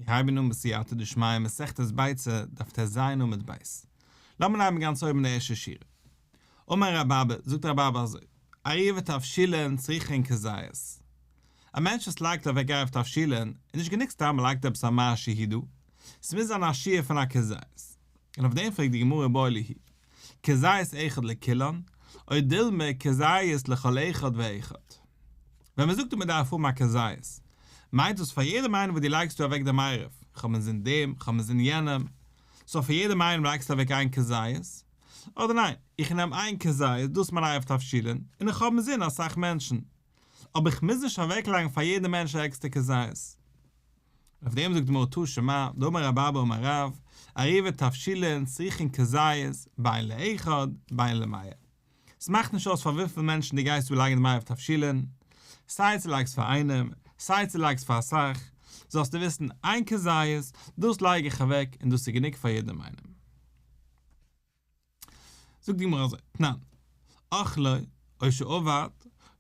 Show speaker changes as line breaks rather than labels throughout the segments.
מיר הייבן אן בסייעתא דשמיא מסכת ביצה, דף טז עמוד ב'. לאמיר הייבן גאנץ אויבן די ערשטע שורה. אמר רבי אבא, זאגט רבי אבא אזוי, עירובי תבשילין צריכין כזית. א מענטש וואס לייגט אוועק עירוב תבשילין, איז נישט גענוג סתם ער לייגט עפעס א משהו דא, ס'מוז זיין א שיעור פון א כזית. און אויף דעם פרעגט די גמרא איבעיא להו כזית אחד לכולן, או דילמא כזית לכל אחד ואחד. ווען מען זאגט אז מען דארף האבן א כזית, מיינט דאס פאר יעדעם איינעם וואס דו לייגסט דא אוועק דעם עירוב, כ'האב אינזין דעם, כ'האב אינזין יענעם, סאו פאר יעדעם איינעם לייגסטו אוועק איין כזית? אדער ניין, איך נעם איין כזית, דאס איז מיין עירוב תבשילין, און איך האב אינזין אסאך מענטשן. אבער איך מוז נישט אוועקלייגן פאר יעדע מענטש א עקסטער כזית. אויף דעם זאגט די גמרא תא שמע, דאמר רבי אבא אמר רב, עירובי תבשילין צריכין כזית, בין לאחד, בין למאה. ס'מאכט נישט אויס פאר וויפיל מענטשן דו גייסט דא לייגן דעם עירוב תבשילין, סיי צו לייגסט פאר איינעם, סיי צו לייגסט פאר אסאך, זאלסטו וויסן איין כזית, דאס לייג איך אוועק און דאס איז גענוג פאר יעדעם איינעם. זאגט די גמרא אזוי, תנן, אכלו, או שאבד,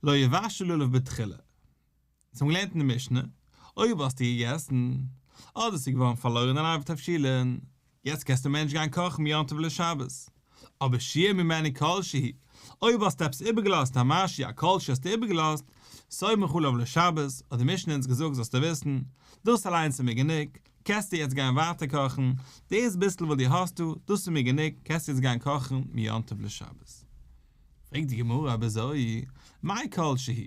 לא יבשל עליו בתחילה. אונז האבן געלערנט אין די משנה, אויב האסטו געגעסן, אדער ס'איז געווארן פארלוירן דיין עירוב תבשילין, יעצט קענסטו מער נישט גיין קאכן מיום טוב לשבת. אבער שיעור ממנו כל שהוא, אויב האסטו עפעס איבערגעלאזט א משהו א כל שהוא האסטו איבערגעלאזט, סומך עליו לשבת, האט די משנה אונז געזאגט זאלסטו וויסן, דאס אליינס איז מיר גענוג, קענסטו יעצט גיין ווייטער קאכן, דאס ביסל וואס דו האסט דא, דאס איז מיר גענוג, קענסטו יעצט גיין קאכן מיום טוב לשבת. פרעגט די גמרא אויב אזוי, מאי כל שהוא?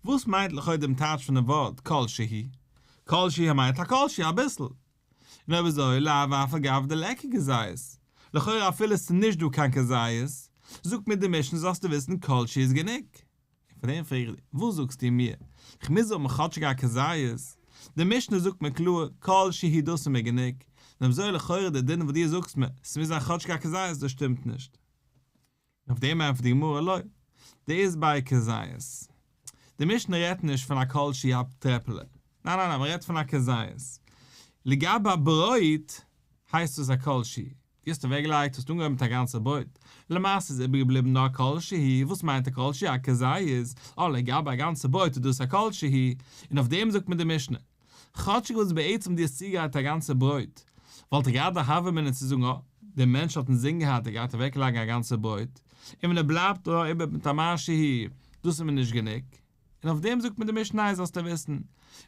וואס מיינט לכאו' דעם טייטש פון דעם ווארט כל שהוא? כל שהוא מיינט א כל שהוא, אביסל. און אויב אזוי לאו אף על גב דליכא כזית, לכאורה אפילו עס איז נישט דא קיין כזית, זאגט מיר די משנה זאלסטו וויסן כל שהוא איז גענוג. און פאר דעם פרעג איך דיר, וואס זאגסטו מיר? איך מוז האבן כאטשיג א כזית? די משנה זאגט מיר קלאר, כל שהוא דאס איז מיר גענוג, און אויב אזוי לכאורה די דין וואס דו זאגסט מיר, ס'מוז זיין כאטשיג א כזית, דאס שטימט נישט. און אויף דעם ענטפערט די גמרא לא, דאית ביה כזית. די משנה רעדט נישט פון א כל שהוא א טרעפעלע, ניין ניין ניין מען רעדט פון א כזית. לגבי א ברויט הייסט עס א כל שהוא, דו האסט אוועק געלייגט האסט אנגעהויבן מיט א גאנצע ברויט, למעשה איז איבער געבליבן נאר כל שהוא, וואס מיינט א כל שהוא א כזית, אה לגבי א גאנצע ברויט איז דאס א כל שהוא, און אויף דעם זאגט מיר די משנה, כאטשיג וואס בעצם דו האסט צוגעגרייט א גאנצע ברויט, וואלט איך געהאט די הוה אמינא צו זאגן אה, דער מענטש האט אינזין געהאט ער גייט אוועקלייגן א גאנצע ברויט, און ווען ער בלייבט דא איבער מיט א משהו, דאס איז מיר נישט גענוג. און אויף דעם זאגט מיר די משנה זאלסטו וויסן,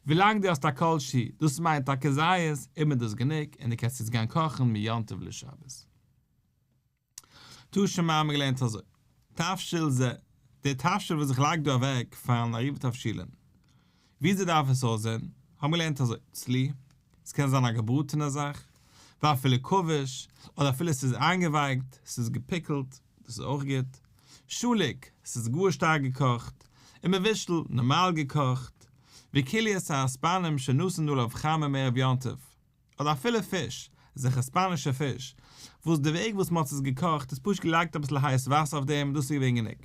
ווילאנג דו האסט א כל שהוא, דאס מיינט א כזית, איז מיר דאס גענוג, און דו קענסט יעצט גיין קאכן מיום טוב לשבת. תא שמע האבן מיר געלערנט אזוי, תבשיל זה, דער תבשיל וואס איך לייג דא אוועק פארן עירוב תבשילין, וויאזוי דארף עס אויסזען, האבן מיר געלערנט אזוי, צלי, עס קען זיין א געבראטענע זאך, ואפילו כבוש, אדער אפילו עס איז איינגעווייקט, עס איז געפיקלט, דאס איז אויך גוט, שלוק, עס איז גאר שטארק געקאכט, ומבושל, נארמאל געקאכט, וקוליית האיספנים שנתן עליו חמין מערב יום טוב. אדער אפילו פיש, אזעלכע ספאנישע פיש, וואס די וועג וואס מ'האט עס געקאכט איז פשוט געלייגט אביסל הייס וואסער אויף דעם און דאס איז געווען גענוג.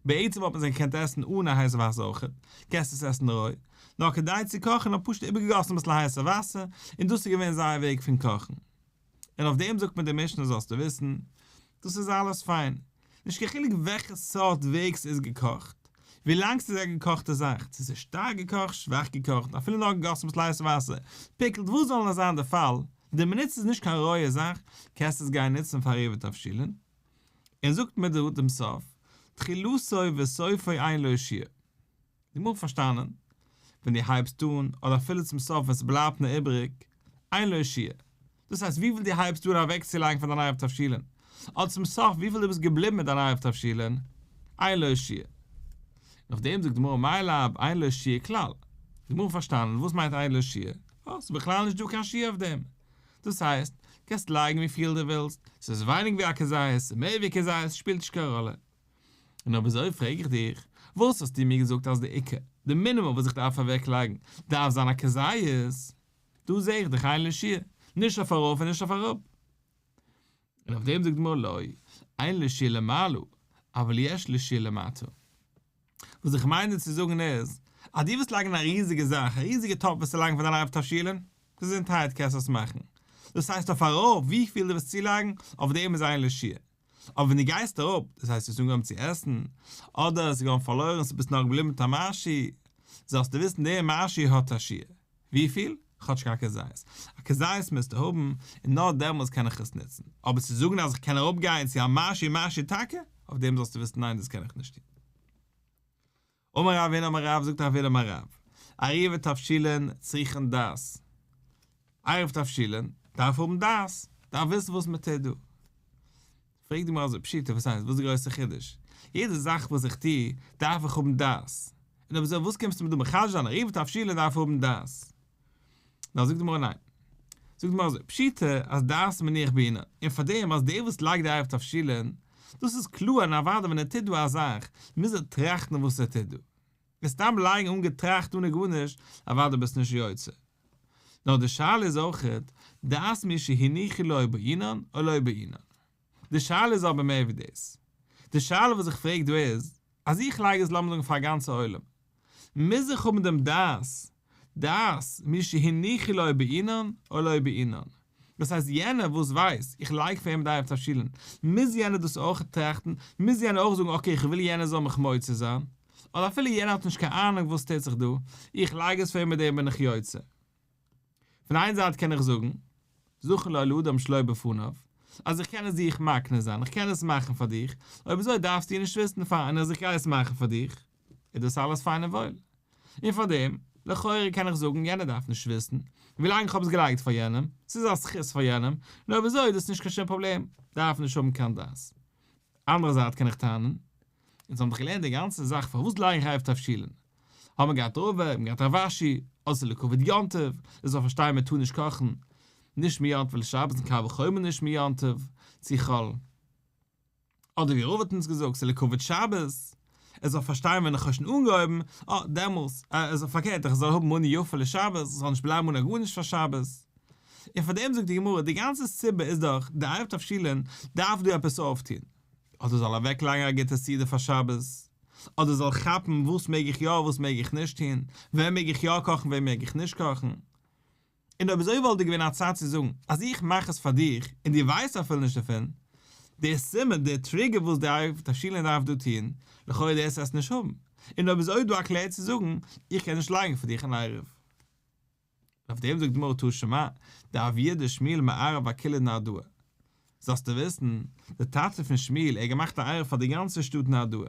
בעצם וואלט מען עס געקענט עסן אן א הייס וואסער אויכעט, קענסט עס עסן רוי, נאר כדי צו קאכן האט פשוט איבערגעגאסן אביסל הייסע וואסער און דאס איז געווען זייער וועג פון קאכן. און אויף דעם זאגט מיר די משנה זאלסטו וויסן, דאס איז אלעס פיין, נישט קיין חילוק וועלכע סארט וועג ס'איז געקאכט, ווילאנג ס'איז א געקאכטע זאך, צו ס'איז שטארק געקאכט, שוואך געקאכט, אפילו נאר געגאסן מיט הייס וואסער, פיקלט, וואס זאל נאר זיין די פאל, די מינוט ס'איז נישט קיין רויע זאך, קענסטו עס גיין נוצן פאר עירובי תבשילין. און זאגט מיר דא דעם סוף, תחילתו וסופו אין לו שיעור. די גמרא פארשטאנען, ווען דו הייבסט אן, אדער אפילו צום סוף ווען ס'בלייבט נאר איבעריג, אין לו שיעור. דאס הייסט וויפיל דו הייבסט אן אוועקצולייגן פאר דיין עירוב תבשילין, אדער צום סוף וויפיל דו ביסט געבליבן מיט דיין עירוב תבשילין, אין לו שיעור. און אויף דעם זאגט די גמרא מאי לאו אין לו שיעור כלל. די גמרא פארשטאנען וואס מיינט אין לו שיעור, אה, ס'איז בכלל נישט דא קיין שיעור אויף דעם. דאס הייסט, קענסט לייגן וויפיל דו ווילסט, ס'איז ווייניג ווי א כזית, ס'איז מער ווי א כזית, שפילט נישט קיין ראלע. און אויב אזוי פרעג איך דיך, וואס האסטו מיר געזאגט אז די עיקר, די מינימום וואס איך דארף אוועקלייגן, דארף זיין א כזית? דא זעה איך דאך אין לו שיעור, נישט אויף ארויף און נישט אויף אראפ. און אויף דעם זאגט די גמרא לא, אין לו שיעור למעלה, אבל יש לו שיעור למטה. וואס איך מיין דיר צו זאגן איז, אז דו ווילסט לייגן א ריזיגע זאך, א ריזיגע טאפ וועסטו לייגן פאר דיין עירוב תבשילין, געזונטהייט קענסט עס מאכן. דאס הייסט אויף ארויף, וויפיל דו ווילסט צולייגן, אויף דעם איז אין לו שיעור. אבער ווען דו גייסט אראפ, דאס הייסט דו האסט אנגעהויבן צו עסן, אדער עס איז געווארן פארלוירן, ס'ביסט נאר געבליבן מיט א משהו, זאלסטו וויסן דער משהו האט א שיעור. וויפיל? כאטשיג א כזית. א כזית מוזטו האבן, און נאר דעמאלס קען איך עס נוצן. אבער צו זאגן אז איך קען אראפגיין צו א משהו משהו טאקע, אויף דעם זאלסטו וויסן ניין דאס קען איך נישט טון. אמר רב הונא אמר רב, זאגט רב הונא אמר רב, עירובי תבשילין צריכין דעת. עירוב תבשילין דארף האבן דעת, דארף וויסן וואס מען טוט דא. פרעגט די גמרא אזוי, פשיטא וואס הייסט, וואס איז די גרויסע חידוש? יעדע זאך וואס איך טו דארף איך האבן דעת. און אויב אזוי וואס קומסטו מיר דא מחדש זיין עירובי תבשילין דארף האבן דעת? נאר זאגט די גמרא ניין. זאגט די גמרא אזוי, פשיטא אז דעת מניח בעינן, און פארדעם אז דער וואס לייגט די עירוב תבשילין, דאס איז קלאר און אוודאי ווען ער טוט דא א זאך, מוז ער טראכטן וואס ער טוט דא. און סתם לייגן אן געטראכט אנע גארנישט, אוודאי ביסט נישט יוצא. נאר די שאלה איז אויכעט, דעת מי שהניחו לו בעינן או לא בעינן. די שאלה איז אבער מער ווי דאס. די שאלה וואס איך פרעג דא איז, אז איך לייג עס לאמיר זאגן פאר א גאנצע עולם, מוז איך האבן דעם דעת, דעת מי שהניחו לו בעינן או לא בעינן. דאס הייסט יענער וואס ווייסט איך לייג פאר אים די עירוב תבשילין, מוז יענער דאס אויך טראכטן, מוז יענער אויך זאגן okay איך וויל יענער זאל מיך מוציא זיין, אדער אפילו יענער האט נישט קיין אהנונג וואס טוט זיך דא, איך לייג עס פאר אים מיט דעם בין איך יוצא. פון איין זייט קען איך זאגן, זכין לו לאדם שלא בפניו, אז איך קען עס דיך מקנה זיין, איך קען עס מאכן פאר דיך, אויב אזוי דארפסטו נישט וויסן פאר און אז איך גיי עס מאכן פאר דיך, איז דאס אלעס פיין און וואויל. און פאר דעם, לכאורה קען איך זאגן יענער דארף נישט וויסן, ווילאנג איך האב עס געלייגט פאר יענעם, ס'איז א זכות פאר יענעם, און אויב אזוי איז דאס נישט קיין שום פראבלעם, דארף נישט האבן קיין דעת. אנדערע זייט קען איך טענה'ן, אונז האבן דאך געלערנט די גאנצע זאך פארוואס לייג איך עירוב תבשילין? האבן מיר געהאט רבא, האבן געהאט רב אשי, אדער ס'איז לכבוד יום טוב, ער זאל פארשטיין מען טאר נישט קאכן נישט מיום טוב לשבת און קל וחומר נישט מיום טוב צו חול. אדער ווי רבא האט אונז געזאגט ס'איז לכבוד שבת, ער זאל פארשטיין ווען איך האב שוין אנגעהויבן, אה דעמאלס, ער זאל פארקערט איך זאל האבן מנה יפה לשבת, איך זאל נישט בלייבן אן א גארנישט פאר שבת. און פאר דעם זאגט די גמרא, די גאנצע סיבה איז דאך די עירוב תבשילין דארף דא עפעס אויפטון. אדער זאל אוועקלייגן א גוטע סעודה פאר שבת, אדער זאל כאפן וואס מעג איך יא וואס מעג איך נישט טון, ווען מעג איך יא קאכן ווען מעג איך נישט קאכן. און אויב אזוי וואלט דיר געווען א צד צו זאגן אז איך מאך עס פאר דיך און דו ווייסט אפילו נישט דערפון, דער סימן, דער trigger וואס די עירוב תבשילין דארף דא טון, לכאורה דאס עס נישט האבן. און אויב אזוי איז דא א קלער צו זאגן, איך קען נישט לייגן פאר דיך אן עירוב. אויף דעם זאגט די גמרא תא שמע, דאבוה דשמואל מערב אכולא נהרדעא. זאלסטו וויסן, דער טאטע פון שמואל, ער האט געמאכט א עירוב פאר די גאנצע שטאט נהרדעא.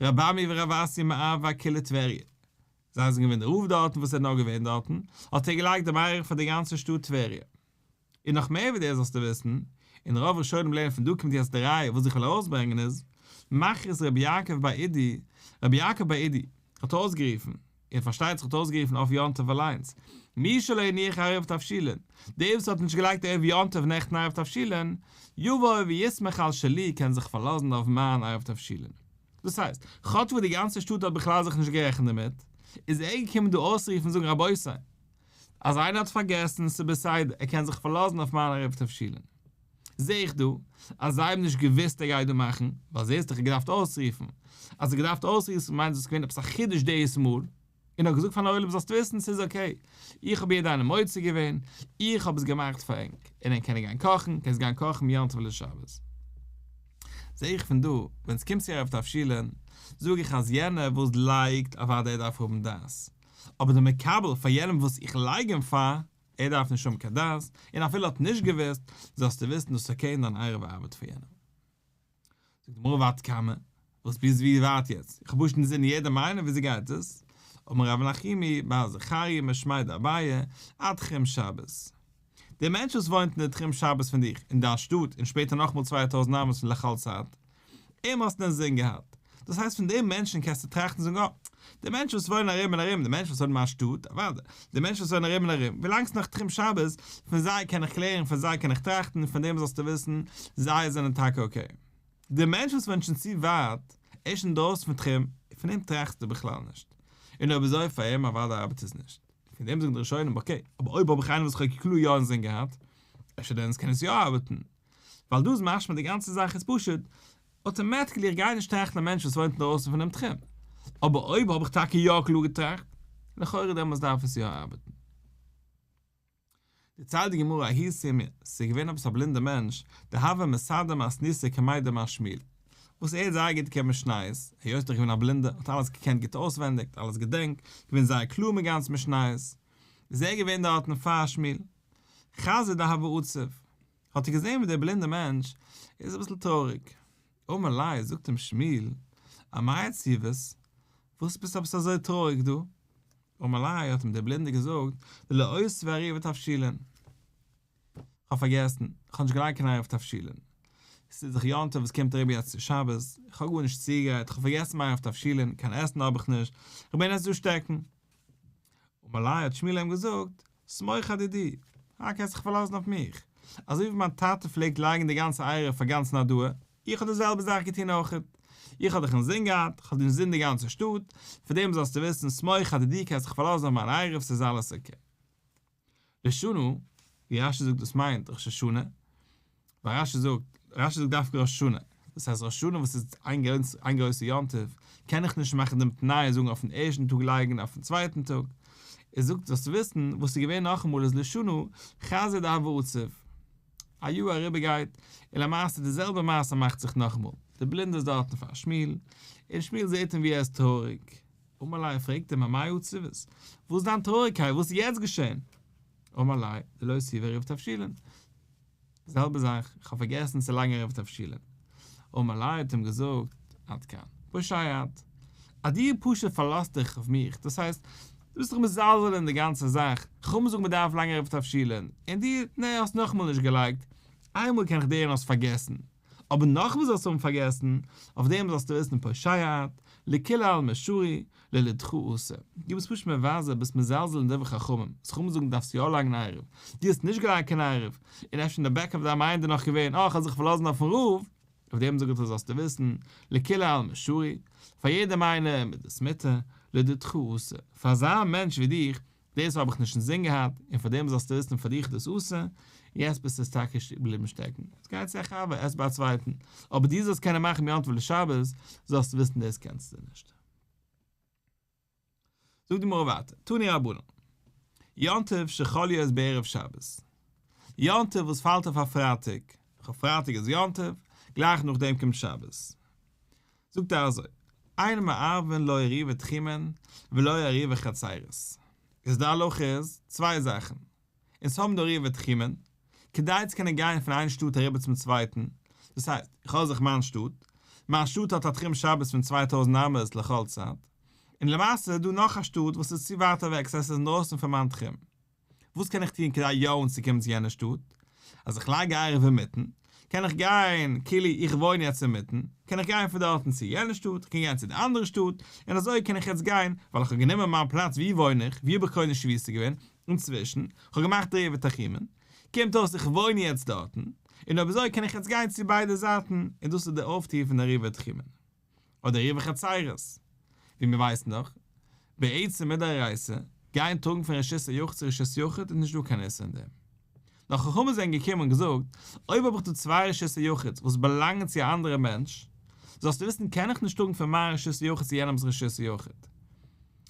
רבי אמי ורב אסי מערבי אכולא טבריה. זיי זענען געווען די רב דארטן וואס ער איז נאר געווען דארטן, האט ער געלייגט דעם עירוב פאר די גאנצע שטאט טבריה. און נאך מער ווי דאס זאלסטו וויסן, און רוב ראשונים לערנען פון דא קומט יעצט די ראיה וואס איך וויל ארויסברענגען איז, מכריז רבי יעקב בר אידי, רבי יעקב בר אידי האט אויסגערופן, און פארשטייט זיך האט אויסגערופן אויף יום טוב אליינס, מי שלא הניח עירוב תבשילין, דער וואס האט נישט געלייגט ערב יום טוב נעכטן עירוב תבשילין, יבוא ויסמוך על שלי קען זיך פארלאזן אויף מיין עירוב תבשילין. דאס הייסט, כאטש וואס די גאנצע שטאט האט בכלל זיך נישט גערעכנט דערמיט, איז ער געקומען דא אויסרופן זאגן רבותי, אז איינער האט פארגעסן, ס'איז בסדר, ער קען זיך פארלאזן אויף מיין עירוב תבשילין. זע איך דא, אז זיי האבן נישט געוואוסט ער גייט דא מאכן, ווייל זעהסט דאך ער האט געדארפט אויסרופן. אז ער האט געדארפט אויסרופן מיינט דאס געווען עפעס א חידוש דאס מאל, און האט געזאגט פארן עולם זאלסט וויסן ס'איז okay, איך האב יעדע איינעם מוציא געווען, איך האב עס געמאכט פאר ענק, און ענק קענען גיין קאכן, קענסט גיין קאכן מיום טוב לשבת. זע איך פון דא, ווען ס'קומט צו עירוב תבשילין, זאג איך אז יענער וואס לייגט אוודאי ער דארף האבן דעת, אבער דער מקבל פאר יענעם וואס איך לייג אים פאר, ער דארף נישט האבן קיין דעת, און אפילו האט נישט געוואוסט, זאלסטו וויסן דאס okay און דיין עירוב ארבעט פאר יענעם. זאגט די גמרא ועד כמה, וואס ביז ווי ווייט יעצט? איך האב פשוט אינזין יעדעם איינעם וויאזוי גייט עס? אמר רב נחומי בר זכריה משמיה דאביי, עד תחום שבת. דער מענטש וואס וואוינט אין די תחום שבת פון דיך, אין דיין שטאט, און שפעטער נאכאמאל 2000 אמות פון לכל צייט, אים האסטו אינזין געהאט. דאס הייסט פון דעם מענטשן קענסטו טראכטן זאגן אה, די מענטשן וואס וואוינען ארום און ארום, די מענטשן וואס וואוינען אין מיין שטאט, אוודאי, די מענטשן וואס וואוינען ארום און ארום, ווילאנג ס'איז נאך תחום שבת, פון זיי קען איך קלערן, פון זיי קען איך טראכטן, פון דעם זאלסטו וויסן, זיי זענען טאקע okay. די מענטשן וואס וואוינען שוין צו ווייט, ער איז שוין אינדרויסן פון תחום, פון אים טראכסטו בכלל נישט. און אויב אזוי פאר אים אוודאי ארבעט עס נישט. פון דעם זאגן די ראשונים okay, אבער אויב האב איך איינעם וואס איך האב קלאר יא אינזין געהאט, אפשר דעמאלטס קען עס יא ארבעטן. ווייל דא איז משמע די גאנצע זאך איז פשוט, automatically איך גיי נישט טראכטן א מענטש וואס וואוינט אינדרויסן פונעם תחום. אבער אויב האב איך טאקע יא קלאר געטראכט, לכאורה דעמאלטס דארף עס יא ארבעטן. דערציילט די גמרא ההוא סומא, ס'איז געווען עפעס א בלינדער מענטש, דהוה מסדר מתניתא קמיה דמר שמואל, וואס ער האט זייער גוט געקענט משניות, היות ער איז געווען א בלינדער האט אלעס געקענט גוט אויסווענדיג, אלעס געדענקט, געווען זייער קלאר מיט גאנץ משניות. איז ער געווען דארטן פאר שמואל. חזייה דהוה עציב, האט ער געזען ווי דער בלינדער מענטש איז אביסל טרויעריג. אמר ליה, זאגט אים שמואל, אמאי עציבת, וואס ביסטו עפעס אזוי טרויעריג דא? אמר ליה, האט אים דער בלינדער געזאגט, דלא אותיבי עירובי תבשילין. כ'האב פארגעסן, כ'האב נישט געלייגט קיין עירוב תבשילין. ס'איז דאך יום טוב וואס קומט אריבער יעצט צו שבת, כ'האב גארנישט צוגעגרייט, כ'האב פארגעסן מיין עירוב תבשילין, קיין עסן האב איך נישט, כ'בין יעצט דא שטעקן. אמר ליה האט שמואל אים געזאגט, סמוך אדידי, אה קענסט זיך פארלאזן אויף מיך, אזוי ווי מיין טאטע פלעגט לייגן די גאנצע עירוב פאר גאנץ נהרדעא, איך האב די זעלבע זאך געטון אויכעט, איך האב דיך אינזין געהאט, כ'האב אינזין די גאנצע שטאט, פאר דעם זאלסטו וויסן, סמוך אדידי קענסט זיך פארלאזן אויף מיין עירוב ס'איז אלעס okay. לשנה, ווי רשי זאגט דאס מיינט ראש השנה, ווייל רשי זאגט, רשי זאגט דווקא ראש השנה, דאס הייסט ראש השנה וואס איז איין גרויסע יום טוב, קען איך נישט מאכן דעם תנאי זאגן אויפן ערשטן טאג לייגן אויפן צווייטן טאג, ער זאגט זאלסטו וויסן וואס איז געווען נאכאמאל איז לשנה חזייה דהוה עציב, א יאר אריבערגייט און למעשה די זעלבע מעשה מאכט זיך נאכאמאל, דער בלינדער איז דארטן פאר שמואל, און שמואל זעט אים ווי ער איז טרויעריג, אמר ליה פרעגט אים אמאי עציבת, וואס איז דיין טרויעריגקייט, וואס איז יעצט געשען? אמר ליה, דלא אותיבי עירובי תבשילין. די זעלבע זאך, איך האב פארגעסן צו לייגן עירוב תבשילין. אמר ליה האט אים געזאגט, עד כאן, פושע את, אז דו פשוט פארלאזט דיך אויף מיך, דאס הייסט, דו ביסט דאך מזלזל אין די גאנצע זאך, חכמים זאגן מען דארף לייגן עירוב תבשילין, און דו, נע, האסט נאכאמאל נישט געלייגט, איינמאל קען איך דערהערן האסט פארגעסן, אבער נאכאמאל זאלסטו האבן פארגעסן, אויף דעם זאלסטו וויסן פושע את, לכולי עלמא שרי, לדידך אסור. דו ביסט פשוט מבזה, ביסט מזלזל אין דברי חכמים, וואס חכמים זאגן דארפסט יא לייגן עירוב, דו האסט נישט געלייגט קיין עירוב, און אפשר אין די back אוו דיין mind איז נאך געווען, אה, כ'האב זיך פארלאזן אויפן רב, אויף דעם זאג איך דיר זאלסטו וויסן, לכולי עלמא שרי, פאר יעדעם איינעם איז דאס מותר, לדידך אסור, פאר אזא מענטש ווי דיך, דאס האב איך נישט אינזין געהאט, און פאר דעם זאלסטו וויסן פאר דיך איז דאס אסור, יעצט ביסטו עס טאקע געבליבן שטעקן, יעצט גיי צו א חבר, עס ביי א צווייטן, אבער דו זאלסט קענען מאכן מיום טוב לשבת, זאלסטו וויסן דאס קענסטו נישט. זאגט די גמרא ווייטער, תנו רבנן, יום טוב שחל להיות בערב שבת, יום טוב וואס פאלט אויף א פרייטאג, פרייטאג איז יום טוב, גלייך נאכדעם קומט שבת, זאגט ער אזוי, אין מערבין לא עירובי תחומין ולא עירובי חצירות, איז די הלכה איז צוויי זאכן, אונז האבן דא עירובי תחומין, כדי צו קענען גיין פון איין שטאט אריבער צום צווייטן, דאס הייסט, איך האב זיך מיין שטאט, מיין שטאט האט א תחום שבת פון 2000 אמות לכל צד, און למעשה איז דא נאך א שטאט וואס איז צו ווייט אוועק, ס'הייסט ס'איז אינדרויסן פון מיין תחום. וואס קען איך טון כדי יא אנצוקומען צו יענע שטאט? אז איך לייג עירוב אינמיטן, קען איך גיין, כאילו איך וואוין יעצט אינמיטן, קען איך גיין פון דארטן צו יענע שטאט, איך קען גיין צו די אנדערע שטאט, און אזוי קען איך יעצט גיין, ווייל איך האב גענומען מיין פלאץ וואו וואוין איך, וואו האב איך קונה שביתה געווען, אינצווישן, איך האב געמאכט עירובי תחומין, קומט אויס איך וואוין יעצט דארטן, און אויב אזוי קען איך יעצט גיין צו ביידע זייטן, און דאס איז די אויפטו פון עירובי תחומין. אדער עירובי חצירות, ווי מיר ווייסן דאך, בעצם מדאורייתא, גיין טראגן פון רשות היחיד צו רשות יחיד איז נישט דא קיין איסור אין דעם. נאר חכמים זענען געקומען און געזאגט, אויב האב איך דא צוויי רשות היחיד'ס וואס באלאנגען צו א אנדערע מענטש, זאלסטו וויסן קען איך נישט טראגן פון מיין רשות היחיד צו יענעמ'ס רשות היחיד.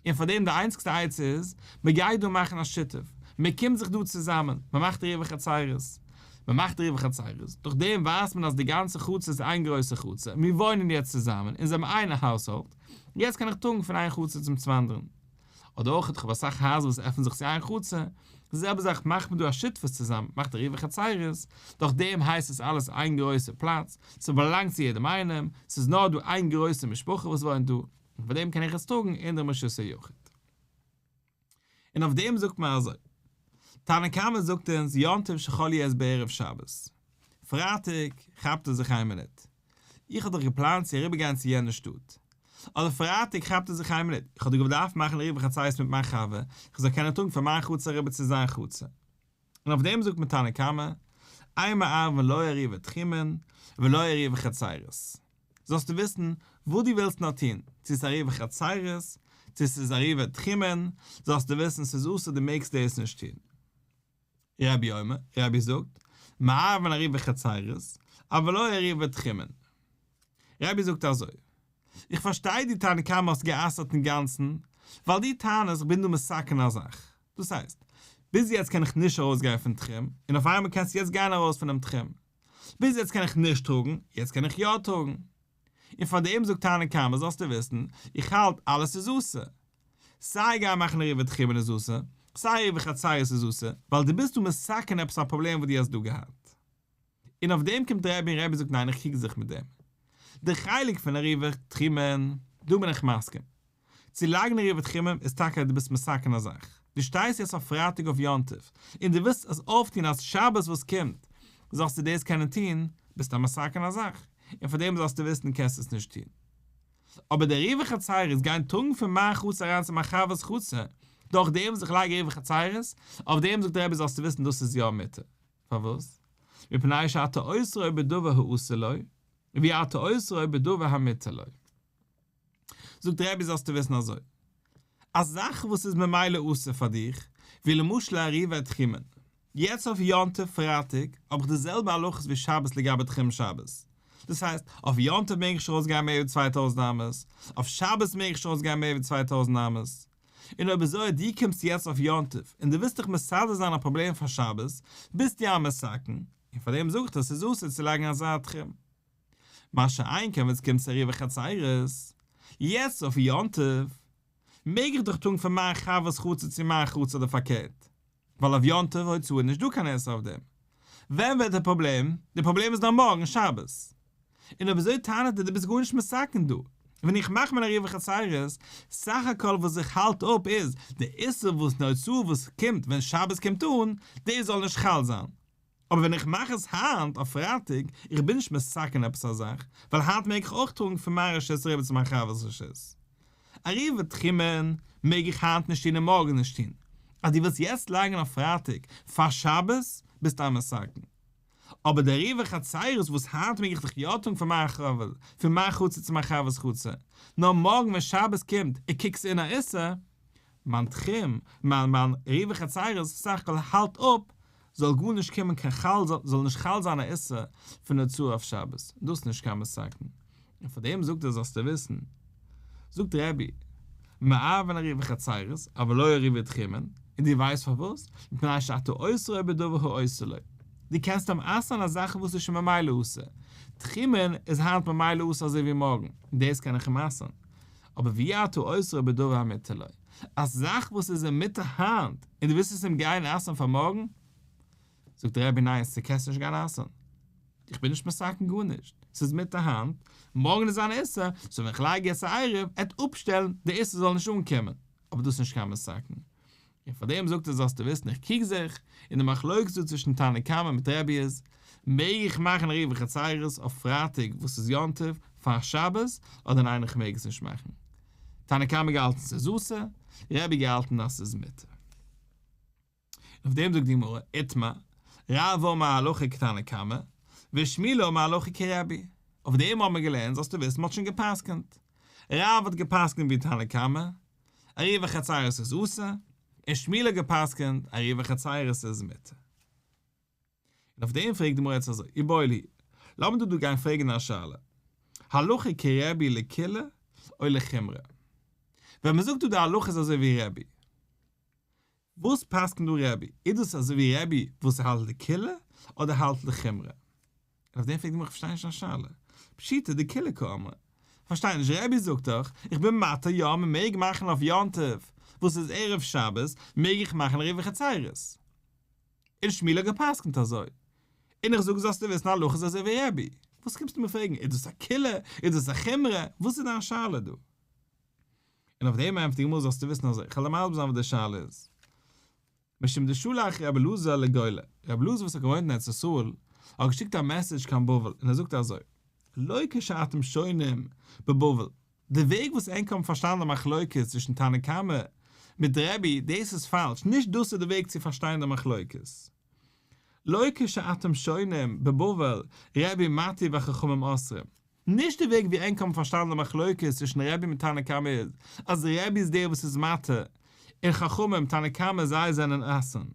און פאר דעם די איינציגסטע עצה איז, מען גייט דא מאכן א שיתוף, מען קומט זיך דא צוזאמען, מען מאכט עירובי חצירות, מען מאכט עירובי חצירות, דורך דעם ווייזט מען אז די גאנצע חצר איז איין גרויסע חצר, מיר וואוינען יעצט צוזאמען, אונז זעמער איין household, יעצט קען איך טראגן פון איין חצר צום צווייטן. אדער אויך איך האב אסאך הייזער וואס עפענען זיך צו איין חצר, די זעלבע זאך מאכט מען דא א שותפות צוזאמען, מאכט עירובי חצירות, דורך דעם הייסט עס אלעס איין גרויסע פלאץ, ס'באלאנגט צו יעדעם איינעם, ס'איז נאר דא איין גרויסע משפחה וואס וואוינט דא, און פאר דעם קען איך עס טראגן אין דעם רשות היחיד. און אויף דעם זאגט מען אזוי, תנא קמא זאגט אונז יום טוב שחל להיות בערב שבת, פרייטאג כאפט ער זיך איין מינוט, איך האב דאך געפלאנט צו אריבערגיין צו יענע שטאט, אדער פרייטאג כאפט ער זיך איין מינוט, איך האב דאך געדארפט מאכן עירובי חצירות מיט מיין חבר, איך זאל קענען טראגן פון מיין חצר אריבער צו זיין חצר. און אויף דעם זאגט מען תנא קמא, אין מערבין לא עירובי תחומין ולא עירובי חצירות. זאלסטו וויסן וואס דו ווילסט נאר טון, צו ס'איז עירובי חצירות, צו ס'איז עירובי תחומין, זאלסטו וויסן ס'איז אסור דו מעגסט דאס נישט טון. רבי אומר, רבי זאגט, מערבין עירובי חצירות, אבל לא עירובי תחומין. רבי זאגט אזוי, איך פארשטיי דו תנא קמא האסט גע'אסר'ט אינגאנצן, ווייל דו טענה'סט איך בין דא מתקן א זאך. דאס הייסט, ביז יעצט קען איך נישט ארויסגיין פון תחום, און אויף איינמאל קענסטו יעצט גיין ארויס פונעם תחום. ביז יעצט קען איך נישט טראגן, יעצט קען איך יא טראגן. און פאר דעם זאגט תנא קמא זאלסטו וויסן, איך האלט אלעס איז אסור. סיי גיין מאכן עירובי תחומין איז אסור, סיי עירובי חצירות איז אסור, ווייל דו ביסט דא מתקן עפעס א פראבלעם וואס דו האסט דא געהאט. און אויף דעם קומט רבי און רבי זאגט ניין איך קריג זיך מיט דעם. די חלק פון עירובי תחומין, דא בין איך מסכים. צו לייגן עירובי תחומין איז טאקע אז דו ביסט מתקן א זאך. דו שטייסט יעצט אויף פרייטאג אויף יום טוב, און דו ווילסט עס אויפטון אז שבת וואס קומט זאלסטו דאס קענען טון, ביסטו א מתקן א זאך, און פאר דעם זאלסטו וויסן קענסטו עס נישט טון. אבער די עירובי חצירות גיין טראגן פון מיין חצר אריין צו מיין חבר'ס חצר, דורך דעם וואס איך לייג עירובי חצירות, אויף דעם זאגט דער רבי זאלסטו וויסן דאס איז יא מותר. פארוואס? מפני שאתה אוסרו בדבר האסור לו, ואי אתה אוסרו בדבר המותר לו. זאגט דער רבי זאלסטו וויסן אזוי, א זאך וואס איז ממילא אסור פאר דיך, ווי למשל עירובי תחומין, יעצט אויף יום טוב פרייטאג האב איך די זעלבע הלכות ווי שבת לגבי תחום שבת, דאס הייסט, אויף יום טוב מעג איך נישט ארויסגיין מער ווי 2000 אמות, אויף שבת מעג איך נישט ארויסגיין מער ווי 2000 אמות. און אויב אזוי דו קומסט יעצט אויף יום טוב און דו ווילסט דיך מסדר זיין א פראבלעם פאר שבת, ביסטו א מתקן, און פאר דעם זאג איך דיר ס'איז אסור צו לייגן אזא תחום. מה שאין כן ווען עס קומט צו עירובי חצירות, יעצט אויף יום טוב, מעג איך דאך טראגן פון מיין חבר'ס חצר צו מיין חצר אדער פארקערט, ווייל אויף יום טוב הוצאה איז נישט דא קיין איסור אויף דעם. ווען ווערט די פראבלעם? די פראבלעם איז נאר מארגן שבת. און אויב אזוי טענה'ט ער דו ביסט גארנישט מתקן דא. ווען איך מאך מיין עירובי חצירות, סך הכל וואס איך האלט אפ איז, די איסור וואס די הוצאה וואס קומט ווען שבת קומט אן, דאס זאל נישט חל זיין. אבער ווען איך מאך עס היינט אויף פרייטאג, איך בין נישט מתקן עפעס א זאך, ווייל היינט מעג איך אויך טראגן פון מיין רשות אריבער צו מיין חבר'ס רשות. עירובי תחומין מעג איך היינט נישט טון און מארגן נישט טון. אז דו ווילסט יעצט לייגן אויף פרייטאג פאר שבת, ביסטו א מתקן. אבער די עירובי חצירות וואס היינט מעג איך דאך יא טראגן פון מיין חבר, פון מיין חצר צו מיין חבר'ס חצר, נאר מארגן ווען שבת קומט און קוקסט אין א איסור, מיין תחום, מיין מיין עירובי חצירות סך הכל האלט אפ זאל גארנישט קומען קיין חל זאל נישט חל זיין א איסור פון הוצאה אויף שבת, דאס איז נישט קיין מתקן, און פאר דעם זאגט ער זאלסטו וויסן, זאגט רבי, מערבין עירובי חצירות אבל לא עירובי תחומין, און דו ווייסט פארוואס? מפני שאתה אוסרו בדבר האסור לו, דו קענסט אים אסר'ן א זאך וואס איז שוין ממילא אסור, תחומין איז היינט ממילא אסור אזוי ווי מארגן, דאס קען איך אים אסר'ן, אבער ואי אתה אוסרו בדבר המותר לו, א זאך וואס איז אים מותר היינט און דו ווילסט עס אים גיין אסר'ן פאר מארגן? זאגט דער רבי ניין ס'קענסט נישט גיין אסר'ן, איך בין נישט מתקן גארנישט, ס'איז מותר היינט, מארגן איז אן איסור, so ווען כ'לייג יעצט א עירוב עט אפשטעלן די איסור זאל נישט אנקומען, אבער דאס איז נישט קיין מתקן. און פאר דעם זאגט ער זאלסטו וויסן איך קריג זיך, און די מחלוקת דא צווישן תנא קמא מיט רבי איז, מעג איך מאכן עירובי חצירות אויף פרייטאג וואס איז יום טוב פאר שבת, אדער ניין איך מעג עס נישט מאכן. תנא קמא געהאלטן ס'איז אסור, רבי געהאלטן אז ס'איז מותר. און אויף דעם זאגט די גמרא, איתמר, רב אמר הלכה כתנא קמא, ושמואל אמר הלכה כרבי. אויף דעם האבן מיר געלערנט זאלסטו וויסן מ'האט שוין גע'פסק'נט. רב האט גע'פסק'נט ווי תנא קמא, עירובי חצירות איז אסור, און שמואל האט גע'פסק'נט עירובי חצירות איז מותר. און אויף דעם פרעגט די גמרא יעצט אזוי, איבעיא להו, לאמיר דא דא גיין פרעגן א שאלה, הלכה כרבי לקולא או לחומרא? ווען מען זאגט דא די הלכה איז אזוי ווי רבי, וואס פסק'נט דא רבי? איז דאס אזוי ווי רבי וואס האלט לקולא אדער האלט לחומרא? און אויף דעם פרעגט די גמרא איך פארשטיי נישט דיין שאלה, פשיטא דקולא קאמר, פארשטיי נישט רבי זאגט דאך איך בין מתיר יא מען מעג מאכן אויף יום טוב וואס איז ערב שבת מעג איך מאכן עירובי חצירות, און שמואל האט געפסקנט אזוי, און איך זאג זאלסטו וויסן הלכה איז אזוי ווי רבי, וואס קומסטו מיר פרעגן איז דאס א קולא איז דאס א חומרא, וואס איז דיין שאלה דא? און אויף דעם ענטפערט די גמרא זאלסטו וויסן אזוי, כ'וועל דיר מסביר זיין וואס די שאלה איז. משום דשלח רבי אלעזר לגולה, רבי אלעזר וואס האט געוואוינט אין ארץ ישראל, האט געשיקט א message קיין בבל און ער זאגט אזוי, לא כשאתם שונים בבבל, די וועג וואס ענק האבן פארשטאנען די מחלוקת צווישן תנא קמא מיט רבי, דאס איז פאלש, נישט דאס איז די וועג צו פארשטיין די מחלוקת. לא כשאתם שונים בבבל, רבי מתיר וחכמים אוסרים. נישט די וועג ווי ענק האבן פארשטאנען די מחלוקת צווישן רבי מיט תנא קמא איז, אז רבי איז דער וואס איז מתיר, און חכמים, תנא קמא, זיי זענען אוסרין.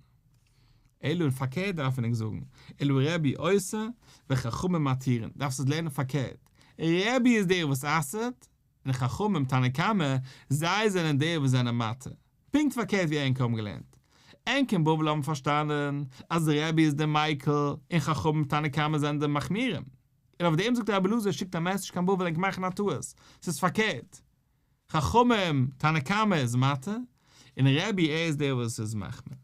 אלא און פארקערט דארף מען ענק זאגן, אלא רבי אוסר וחכמים מתירין, דארפסט עס לערנען פארקערט, רבי איז דער וואס אסר'ט, און חכמים, תנא קמא, זיי זענען דער וואס זענען מתיר. פונקט פארקערט ווי ענק האבן געלערנט. ענק אין בבל האבן פארשטאנען אז רבי איז דער מיקל, און חכמים, תנא קמא, זענען די מחמירים. און אויף דעם זאגט רבי אלעזר שיקט א message קיין בבל ענק מאכן א טעות, ס'איז פארקערט, חכמים, תנא קמא איז מתיר, און רבי ער איז דער וואס איז מחמיר.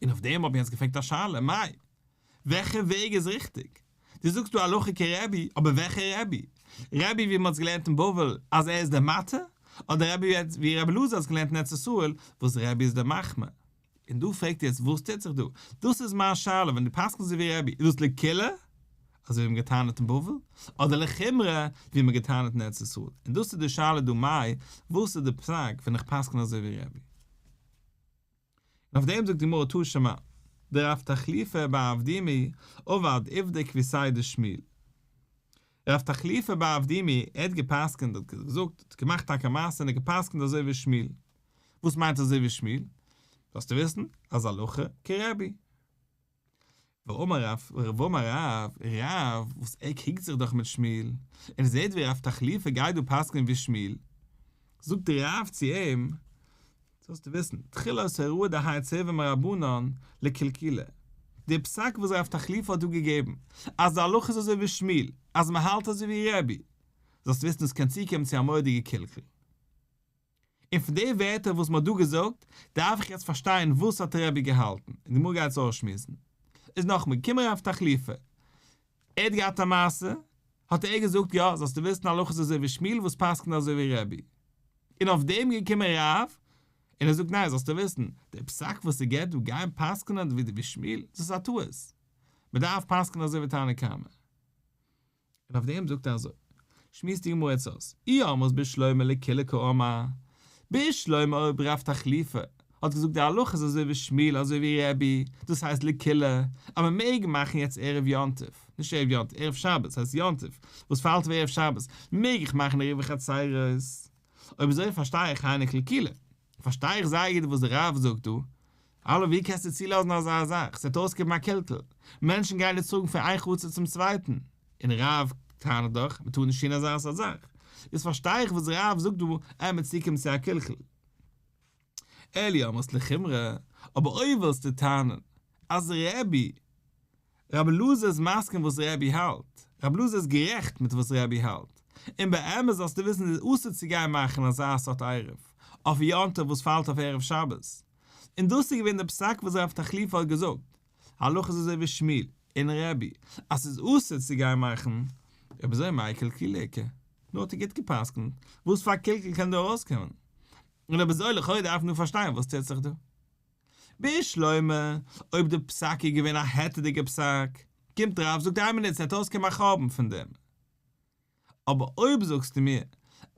און אויף דעם האט מען יעצט געפרעגט א שאלה, מאי, וועלכע וועג איז ריכטיג? דו זאגסט דא הלכה כרבי, אבער וועלכע רבי? רבי ווי מען האט עס געלערנט אין בבל אז ער איז דער מתיר, אדער רבי ווי רבי אלעזר האט עס געלערנט אין ארץ ישראל וואס רבי איז דער מחמיר? און דא פרעגט יעצט וואס טוט זיך דא? דאס איז מיין שאלה, ווען דו פסק'נסט אזוי ווי רבי, איז דאס לקולא, אזוי ווי מ'האט געטענה'ט אין בבל, אדער לחומרא, ווי מ'האט געטענה'ט אין ארץ ישראל? און דאס איז די שאלה דא מאי, וואס איז די פסק ווען איך פסק'ן אזוי ווי רבי? און אויף דעם זאגט די גמרא תא שמע, דרב תחליפא בר אבדימי עבד עובדא כוותיה דשמואל. רב תחליפא בר אבדימי ער האט גע'פסק'נט האט געזאגט האט געמאכט טאקע א מעשה און ער האט גע'פסק'נט אזוי ווי שמואל. וואס מיינט אזוי ווי שמואל? זאלסטו וויסן אז הלכה כרבי. ואמר רב, ואמר רב, רב וואס ער קריגט זיך דאך מיט שמואל, און ער זעט ווי רב תחליפא גייט דא פסק'נען ווי שמואל, זאגט רב צו אים, זאלסטו וויסן, תחילת הוראה דהאי ציורא מרבנן לקלקולא, די פסק וואס רב תחליפא האט דא געגעבן, אז די הלכה איז אזוי ווי שמואל, אז מען האלט אזוי ווי רבי, זאלסטו וויסן דאס קען צוקומען צו א מורא'דיגע קלקול. און פון די ווערטער וואס מען האט דא געזאגט, דארף איך יעצט פארשטיין וואס האט רבי געהאלטן, און די גמרא גייט עס אויסשמועסן. איז נאכאמאל, געקומען רב תחליפא, ער האט געהאט א מעשה, האט ער געזאגט יא, זאלסטו וויסן הלכה איז אזוי ווי שמואל וואס פסק'נט אזוי ווי רבי. און אויף דעם געקומען רב, און ער זאגט ניין זאלסטו וויסן, דער פסק וואס ער געבט דא גיין פסק'נען ווי שמואל, דאס איז א טעות, מען דארף פסק'נען אזוי ווי תנא קמא. און אויף דעם זאגט ער אזוי, שמועסט די גמרא יעצט אויס, אי אמרת בשלמא לקולא קאמר, בשלמא אויב רב תחליפא האט געזאגט די הלכה איז אזוי ווי שמואל אזוי ווי רבי, דאס הייסט לקולא, אז מען מעג מאכן יעצט ערב יום טוב, נישט ערב יום טוב, ערב שבת, הייסט יום טוב, וואס פאלט אויף ערב שבת, מעג איך מאכן עירובי חצירות? אויב אזוי פארשטיי איך היינו קלקולא, פארשטיי איך זייער גוט וואס די רב זאגט דא, האלא ווי קענסטו צולאזן אזא זאך, ס'וועט אויסקומען א קלקול, מענטשן גייען דא טראגן פון איין חצר צום צווייטן, און רב טענה'ט דאך מ'טאר נישט טון אזא סארט זאך, איז פארשטיי איך וואס רב זאגט דא אז מ'וועט צוקומען צו א קלקול. אלא אי אמרת לחומרא, אבער אויב ווילסטו טענה'ן אז רבי רבי אלעזר איז מסכים וואס רבי האלט, רבי אלעזר איז גערעכט מיט וואס רבי האלט, און באמת זאלסטו וויסן איז אסור צו גיין מאכן אזא סארט עירוב אויף יום טוב וואס פאלט אויף ערב שבת, און דאס איז געווען די פסק וואס רב תחליפא האט געזאגט, הלכה איז אזוי ווי שמואל און רבי אז ס'איז אסור צו גיין מאכן, אויב אזוי מאי קלקולא איכא? נו האט ער גוט געפסקנט, וואס פאר קלקול קען דא ארויסקומען? און אויב אזוי לכאו' דארף מען דא פארשטיין וואס טוט זיך דא. בשלמא, אויב די פסק איז געווען א היתר'דיגע פסק, קומט רב זאגט איין מינוט ס'וועט אויסקומען א חורבן פון דעם. אבער אויב זאגסטו מיר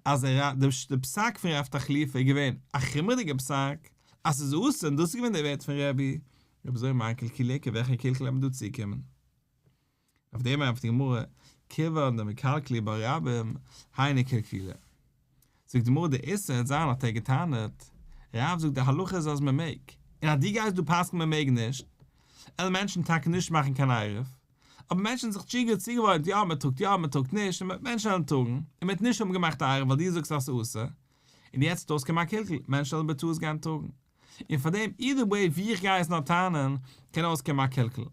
אז די פסק פון רב תחליפא איז געווען א חומרה'דיגע פסק, אז ס'איז אסור און דאס איז געווען די ווערט פון רבי, אויב אזוי מאי קלקולא איכא וועלכע קלקול וועט מען דא צוקומען? אויף דעם ענטפערט די גמרא, כיוון דמקלקלי בה רבים, היינו קלקולא. זאגט די גמרא די איסור העט זיין האט ער געטענה'ט, רב זאגט די הלכה איז אז מען מעג, און אז דו גייסט דא פסק'ן מען מעג נישט, עלן מענטשן טאקע נישט מאכן קיין עירוב, אבער מענטשן האבן זיך שוין צוגעוואוינט יא מען טראגט יא מען טראגט נישט, און מענטשן וועלן טראגן, און מען האט נישט האבן געמאכט א עירוב ווייל דו זאגסט אז ס'איז אסור, און יעצט וועט אויסקומען א קלקול, מענטשן וועלן בטעות גיין טראגן. און פארדעם either way ווי איך גיי עס נאר טענה'ן, קען אויסקומען א קלקול.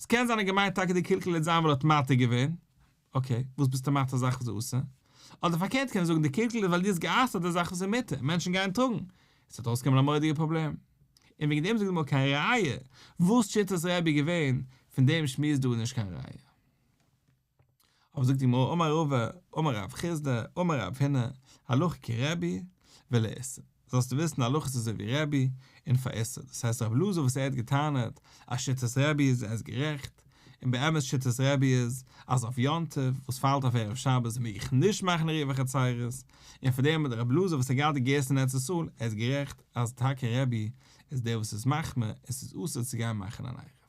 ס'קען זיין ער האט געמיינט טאקע די קלקול וועט זיין ווייל ער האט מתיר געווען, okay, וואס ביסטו מתיר א זאך וואס איז אסור? אדער פארקערט קען מען זאגן די קלקול איז ווייל דו האסט גע'אסר'ט די זאך וואס איז מותר, מענטשן גייען טראגן, עס וועט אויסקומען א מורא'דיגע פראבלעם. און וועגן דעם זאגט די גמרא קיין ראיה וואס שיטת רבי געווען, פון דעם שמועס דא איז נישט קיין ראיה. אבער זאגט די גמרא אמר רבא אמר רב חסדא אמר רב הונא הלכה כרבי ולאיסור, זאלסטו וויסן הלכה איז אזוי ווי רבי און פאר איסור, דאס הייסט רבי אלעזר וואס ער האט געטענה'ט אז שיטת רבי איז ער איז גערעכט, און באמת שיטת רבי איז אז אויף יום טוב וואס פאלט אויף ערב שבת מעג איך נישט מאכן עירובי חצירות, און פאר דעם האט רבי אלעזר וואס האט געהאט די גירסא אין ארץ ישראל ער איז גערעכט אז טאקע רבי איז דער וואס איז מחמיר און ס'איז אסור צו גיין מאכן אן עירוב.